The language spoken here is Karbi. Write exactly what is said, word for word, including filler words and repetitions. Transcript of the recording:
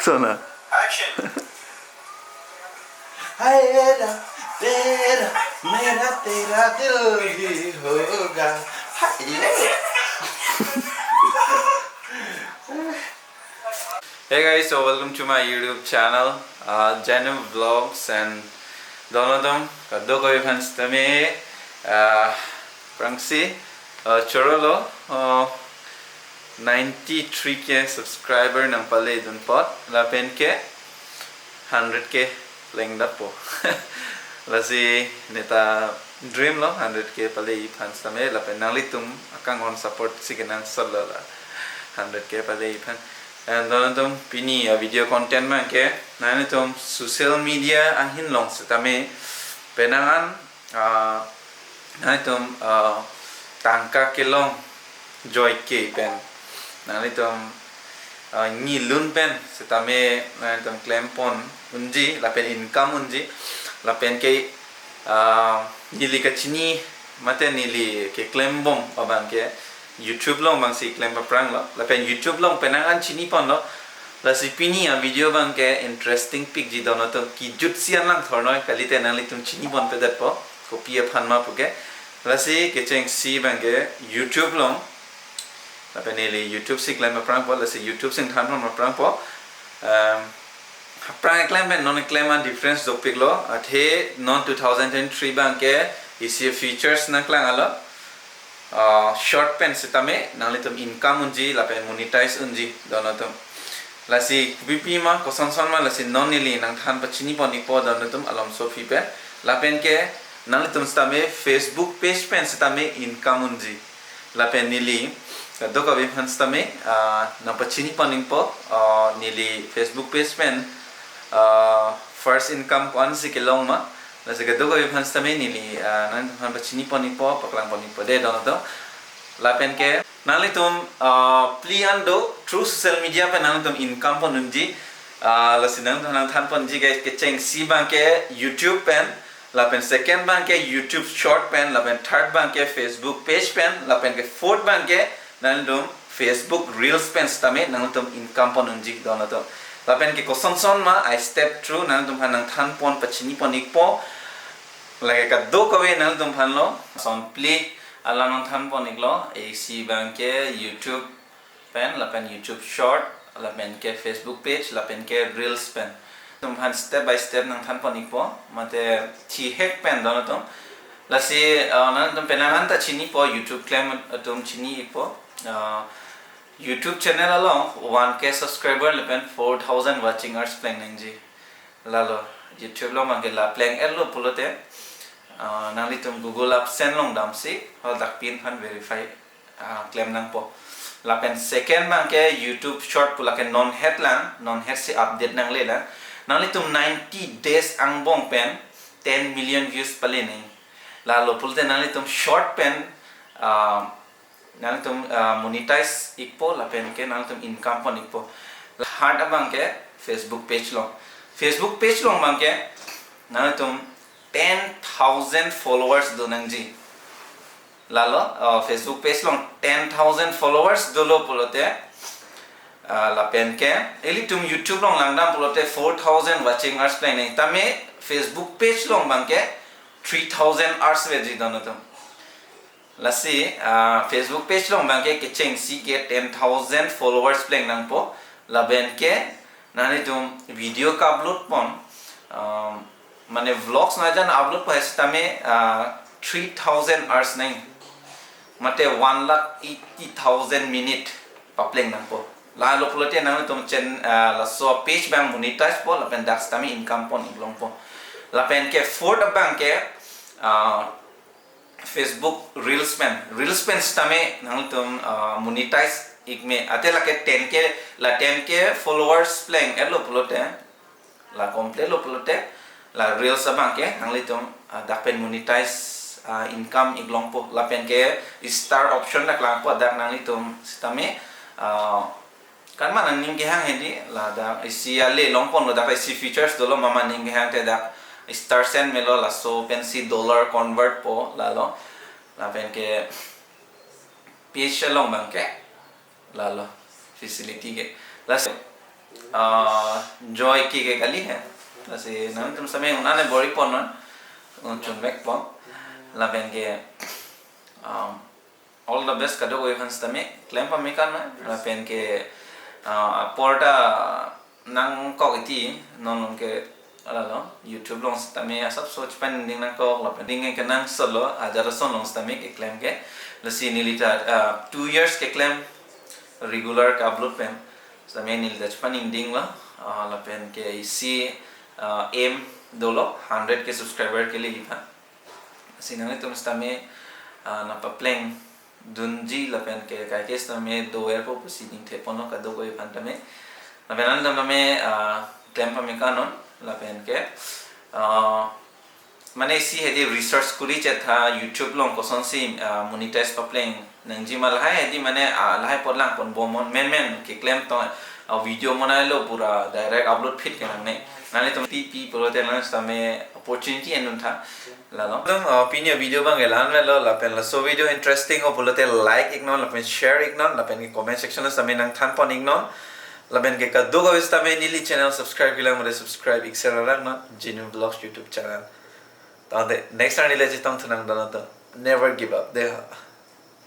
Action. Haye ra, tera, mera tera dil hi hoga. Haye. Hey guys, so welcome to my YouTube channel, uh, Janu Vlogs, and don atum kadokave aphan sitame, uh, aphrangsi, uh, chorolo, uh, ninety-three K subscriber nangpale dun apot, lapen ke hundred K plengdappo. Lasi neta dream lo hundred K pale iphan sitame, lapen nanglitum akanghon support si kenangsot lo la hundred K pale iphan. And don atum pini a video content abang ke, nanglitum social media ahin along sitame penang an, ah, nanglitum, ah, tangka kelong joike pen, nanglitum, ah, nilun pen sitame nanglitum klempon unji, lapen income unji, lapen ke, ah, neli kachini mate neli keklembom abang ke YouTube along abangsi klem paprang lo, lapen YouTube along penang an chiniponlo. Lasi pini a video abang ke interesting pikji, don atum, kejutsi an lang thornoi, kalite nanglitum chiniponpedetpo, kopi aphan ma puke. Lasi kechengsi abang ke YouTube along, lapen neli YouTube si klem paprangpo, lasi YouTube si nangthanpon paprangpo. Um, aphrang eklem pen non eklem an difference dopiklo, athe non two thousand twenty-three abang ke isi features nangklang alo, ah, short pen sitame nanglitum income unji lapen monetize unji, don atum. Lasi kopipi ma, kosonson ma, lasi non neli nangthan pachiniponikpo, don atum, alomso aphi pen. Lapen ke nanglitum sitame Facebook page pen sitame income unji. Lapen neli kadokave aphan sitame, ah, nangpachiniponikpo, ah, neli Facebook page pen, ah, first income ko-ansi kelong ma. Lasi kadokave aphan sitame neli, ah, nangpachiniponikpo, paklangponikpo dei, don atum. Lapen ke nanglitum, ah, phli an do through social media pen nanglitum income pon unji. Ah, lasi nangtum nangthanponji ke, kechengsi abang ke YouTube pen, lapen second abang ke YouTube short pen, lapen third abang ke Facebook page pen, lapen ke fourth abang ke nanglitum Facebook reels pen sitame nanglitum income pon unji, don atum. Lapen ke kosonson ma, I step through nanglitum aphan nangthanpon pachiniponikpo. Lake kadokave nanglitum aphan lo, son phli alam nangthanponiklo, isi abang ke YouTube pen, lapen YouTube short, lapen ke Facebook page, lapen ke reels pen. Nanglitum aphan step by step nangthanponikpo, mate thihek pen, don atum. Lasi, ah, nanglitum penang an ta chinipo, YouTube klem atum chini-ikpo. Ah, YouTube channel along one K subscriber lapen four thousand watching hours pleng nangji. Lalo, YouTube along abang ke la pleng-etlo pulote, ah, nanglitum Google AdSense along damsi, hadak pin aphan verify, ah, klem nangpo. Lapen second abang ke YouTube short pu, lake non het lang, non het si update nangle lang. Nanglitum ninety days angbong pen ten million views pale nang. Lalo pulote nanglitum short pen, ah, nanglitum, ah, monetize ikpo, lapen ke nanglitum income pon ikpo. Third abang ke Facebook page along. Facebook page along abang ke nanglitum ten thousand followers do nangji. Lalo, ah, Facebook page along ten thousand followers dolo pulote, ah, lapen ke ilitum YouTube along langdam pulote four thousand watching hours pleng nang. Tame Facebook page along abang ke three thousand hours veji, don atum. Lasi, ah, Facebook page along abang ke kechengsi ke ten thousand followers pleng nangpo. Lapen ke nanglitum video ka-upload pon, ah, mane vlogs najan upload po hai sitame, ah, three thousand hours nang, mate one lakh eighty thousand minute papleng nangpo. Lalo pulote nanglitum chen, ah, laso page abang monetize po, lapen dak sitame income pon iklongpo. Lapen ke fourth abang ke, ah, Facebook reels pen, reels pen sitame nanglitum, ah, monetize ikme. Athe lake ten K, la ten K followers pleng-etlo pulote, la complete lo pulote, la reels abang ke nanglitum, ah, dak pen monetize, ah, income iklongpo. Lapen ke star option dak langpo, dak nanglitum sitame, ah, kan ma nangning kehang hedi, ladak isi ale longponlo, dak isi features dolo, mama ning kehang te dak star sign melo, laso pensi dollar convert po, lalo. Lapen ke page along abang ke, lalo, facility ke. Lasi Ah, joy ke ke kali he. Lasi nangtum sitame un-an le bor-i pon non. Un chun vek pon. Lapen ke, um, all the best kadokave aphan sitame, klem pame kan ma. Lapen ke, ah, aporta nangkok iti, non along ke, alalo, YouTube along sitame asapso chepaningding nangkok, lapen ding ke nang solo, ajat ason along sitame keklem ke. Lasi neli ta, ah, two years keklem regular ke-upload pen. Sitame neli ta chepaningdinglo, ah, lapen ke isi, ah, aim dolo, hundred K subscriber ke lili aphan. Si nanglitum sitame, ah, nangpapleng dunji lapen ke kaike sitame dover po pusi ningthe ponlo kadokave aphan tame. Lapen nanglitum tame, ah, klem pame kan non, lapen ke, ah, mane isi hedi research kuri chetha YouTube along kosonsi, ah, monetize papleng nangji ma lahai hedi mane, ah, lahai apot lang ponbom non, menmen keklem tong, ah, video monai lo pura direct upload phit ke nangne. Nanglitum pi pi pulote nang sitame opportunity en-un tha. Lalo. Nangtum, ah, pini a-video abang ke la-an lo, lapen laso video interesting ho pulote like ik non, lapen share ik non, lapen ke comment section along sitame nangthan pon ik non. Lapen ke kadokave sitame neli channel subscribe kelang mare subscribe ik sera rang non, Genuine Vlogs YouTube channel. Tangte next time neli chetong thu nangdon to. Never give up. Dei ha.